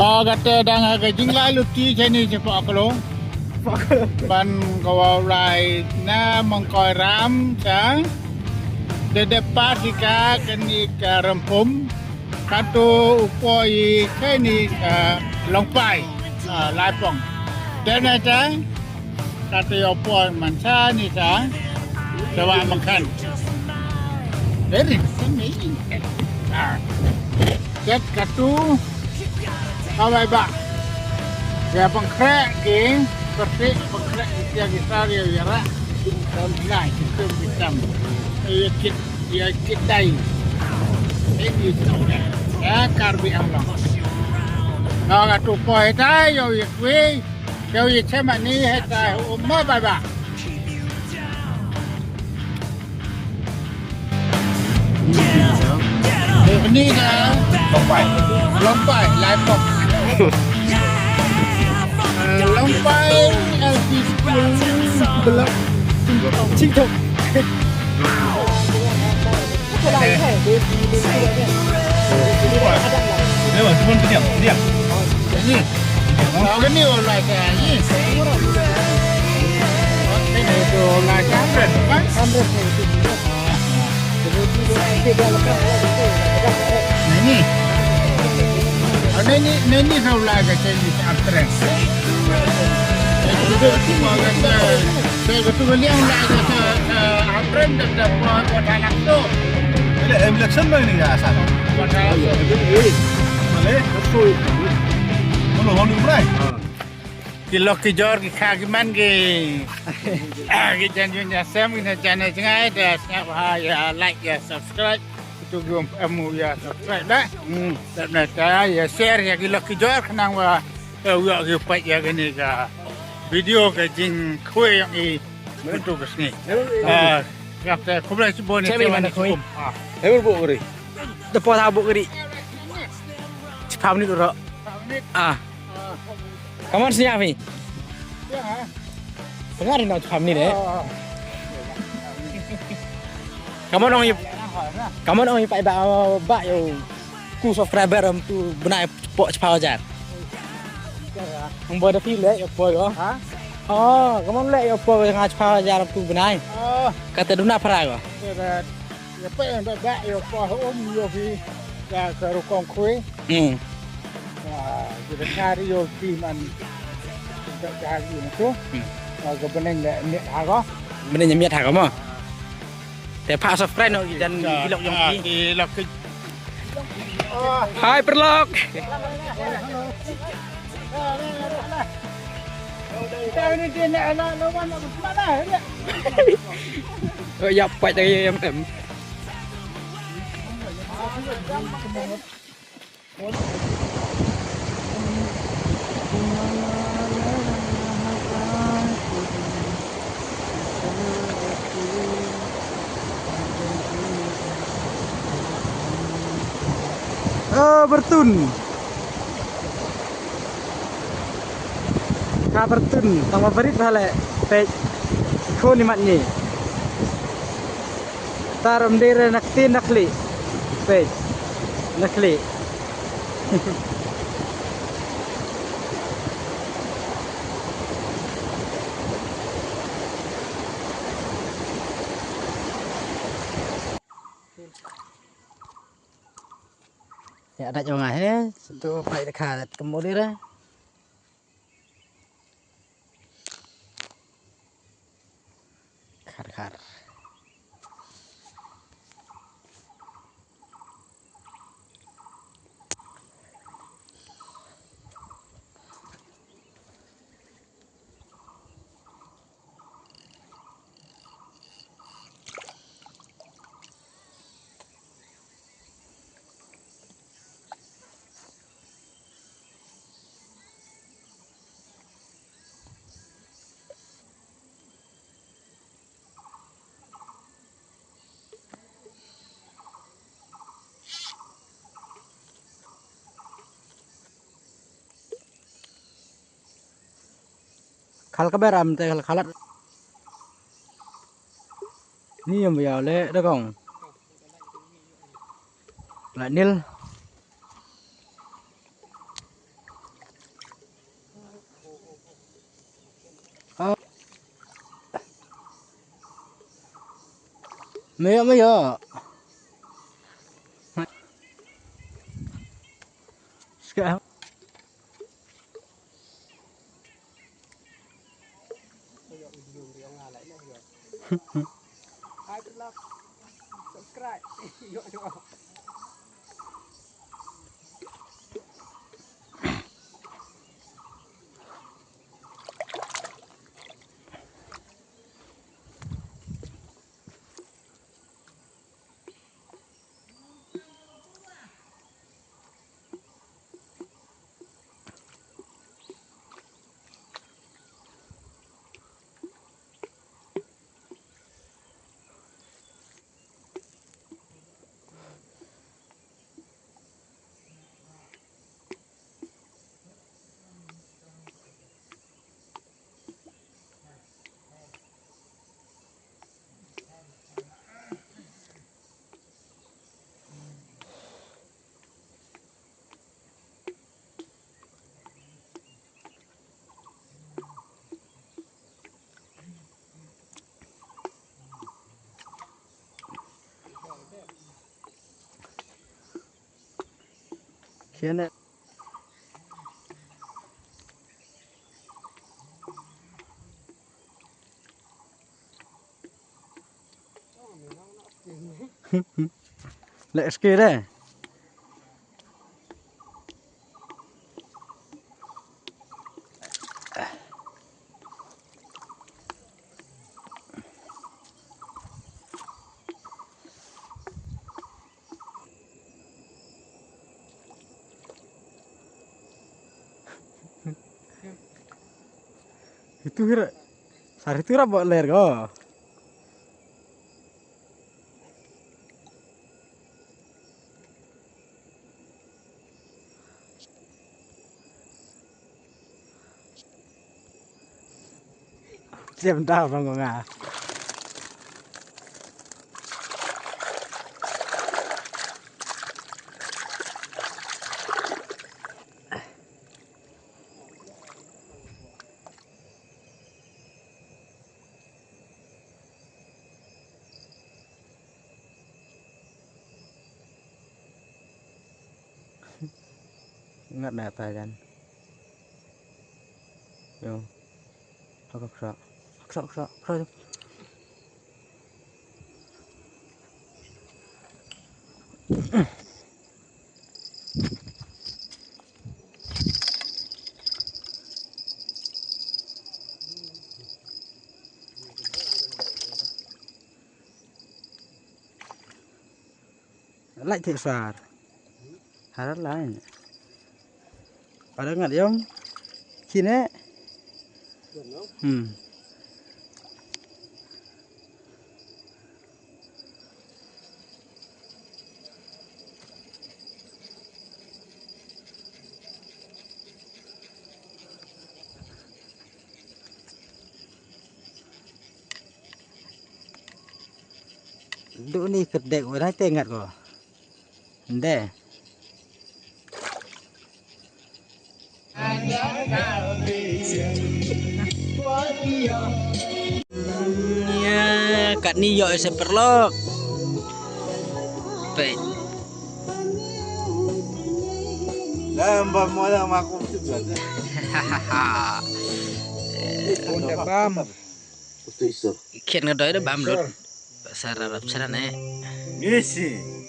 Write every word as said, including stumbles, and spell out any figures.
O, kata dang ha ka jinglai luti shane shapoh klong. Ban ka wa u lai na Mongkoi Ram sa. Da dep pat hi ka kani ka Rampum. Kato u poi shane ka Longpai. A, Laipong. Dep na ta. Kato u poi man shane sa. Sa wa makan. Very amazing. A. Kat katu. Kawai ba. Ya pengkrek ke. Persik pengkrek ke sia ke sar ya yara. Lai kita bitam. Ya kit ya kit dai. Ini tahu dah. Ya Karbi Anglong. Kau katu poi dai yo ya kui. Yo ya cema ni hetai umma bai ba. Ini ka Longpai. Longpai, Laipok. Eh, Longpai L P School Block Chintok. Lewat, cuma diam, diam. Ini. Kau kini orang kaya ni. Ini tu orang kaya kan? Nah, ini. Ah, ini, ini, ini kau lah kata ni Amtrak. Itu tu kau kata, saya betul beliau lah kata Amtrak dan dapat buat anak tu. Ele election ba ini ya asal. Buat anak tu. Boleh? Betul. Boleh, boleh, boleh. Ki lok ki jor ki kha ki man ki. Ah, ki jan jun ja sem ki na jan ne jngai da sngap ha ya like ya subscribe. Kitu ki um em ya subscribe da. Hmm. Dep na ta ya share ya ki lok ki jor khnang wa ya u ya ki pait ya kani ka video ka jingkhwe ya i kitu ka sngi. Ah, ngap ta khublei shibun. Chem i man khwe. Ah. Ewer bo kri. Depo ta bo kri. Chipam ni ro. Ah. Kaman sñiaw phi? Pyngat ri nong chpam ni de. Kaman ong ïa, kaman ong ïa paidbah, ba ïa u ku subscriber ym tu bnai pok chiphaw hajar. Ong ba da phi leh ïa poi ko. Ha? Oh, kaman leh ïa poi ko nga chiphaw hajar ym tu bnai. Oh. Kata duna phra ko. Ïa peit ïa ba ba ïa pa um ïa phi ka ka rukom khui. Hmm. Wa ji da kar ïa phi man. Ka ka ïa tu. Hmm. Wa ka beneng da miet ha ko. Beneng miet ha ko mo. Te pha subscribe no ki jan ki lok yong phi. Ki lok ki. Hai perlok. Ïa pait ïa em em. Ah, bertun. Ka bertun tang ba barit bha leh. Peit. Khun imat ngi. Tar ym dei re na ktien na khlieh. Peit. Na khlieh. Ïa dat jong nga he, tu pai da kha dat kemo dei re. Khar khar. Khal ka beram te khal khalat. Ni yam ya le da kong. La nil. Maya, maya. Ska. Subscribe. Khian eh. Leh ski deh. Itu hira. Sar itu hira ba ler ko. Siap dah bang ko nga. Ngat na ta jan. Yo. Khra, khra, khra, khra, khra. Lai thik sar. Har lai. Ada ngat yong. Kine. Hmm. Duk ni kdek, wa dai te ngat ko. Nde. Ya, kat ni yo se perlok. Peit. Dah, mbak, mau dah, aku tu buat. Pun dah bam. Khian nga doi da bam lut. Sara rap sara ne. Ngisi.